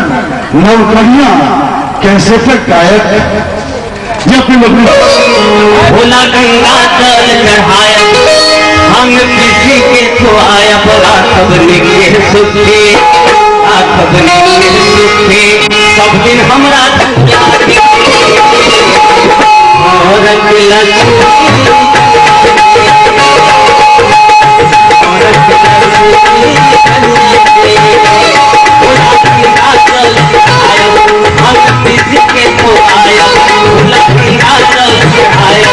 नवकनिया कैसेटक गायक जे अपनी अपनी भोला गंगा जल चढ़ाया, हम किसी के खुआया, राखब निके सुखे, राखब निके सुखे, सब दिन हमरा औरत लक्ष्मी, औरत लक्ष्मी भोला गंगा जल चढ़ाया, हम किसी के खुआया, भोला गंगा जल चढ़ाया,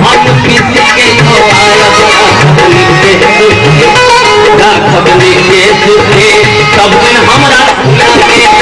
हम किसी के खुआया, राखब निके सुखे, राखब निके सुखे, सब दिन हमरा लागे।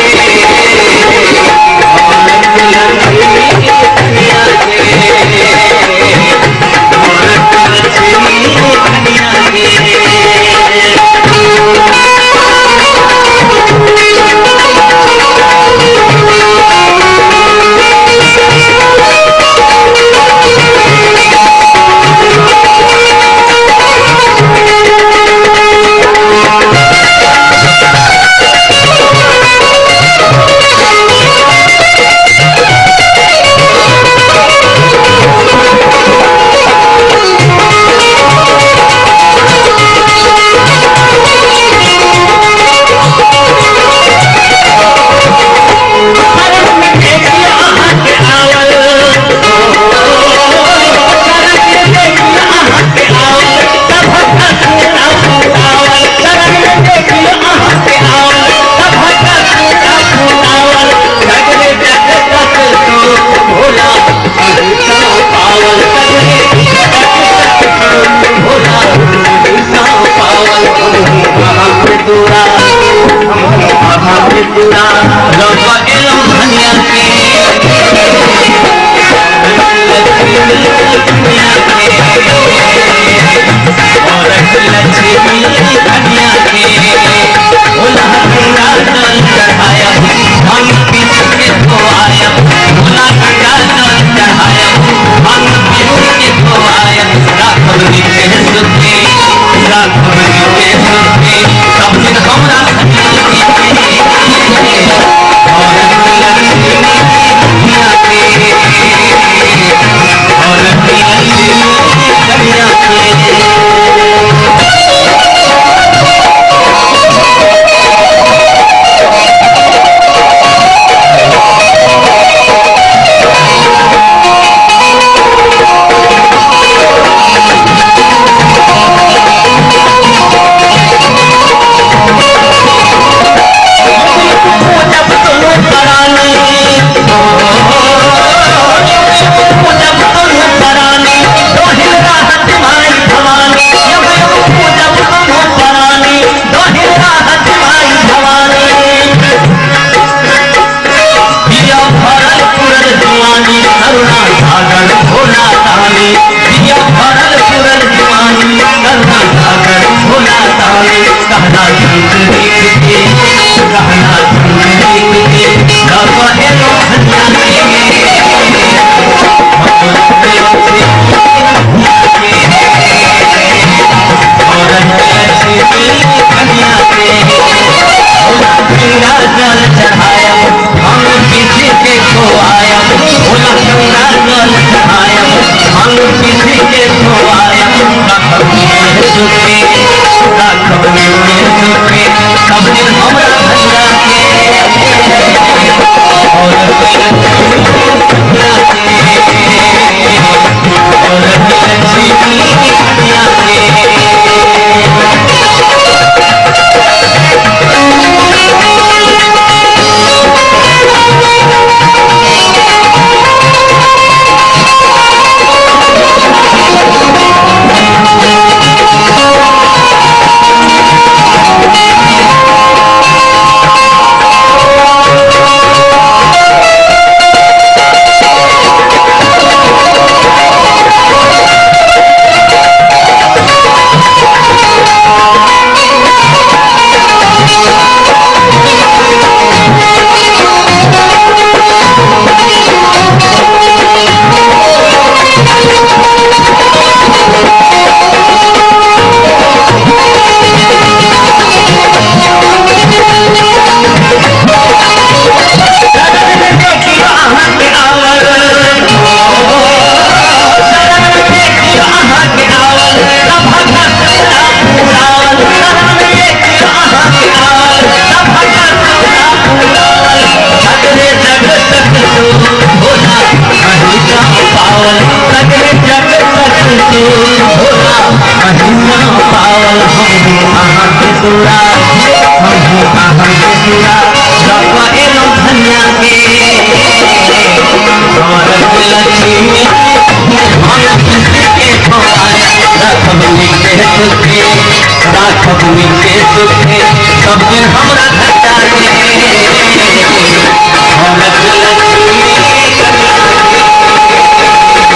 फगुनी के सुखे सब दिन हमरा घटाए।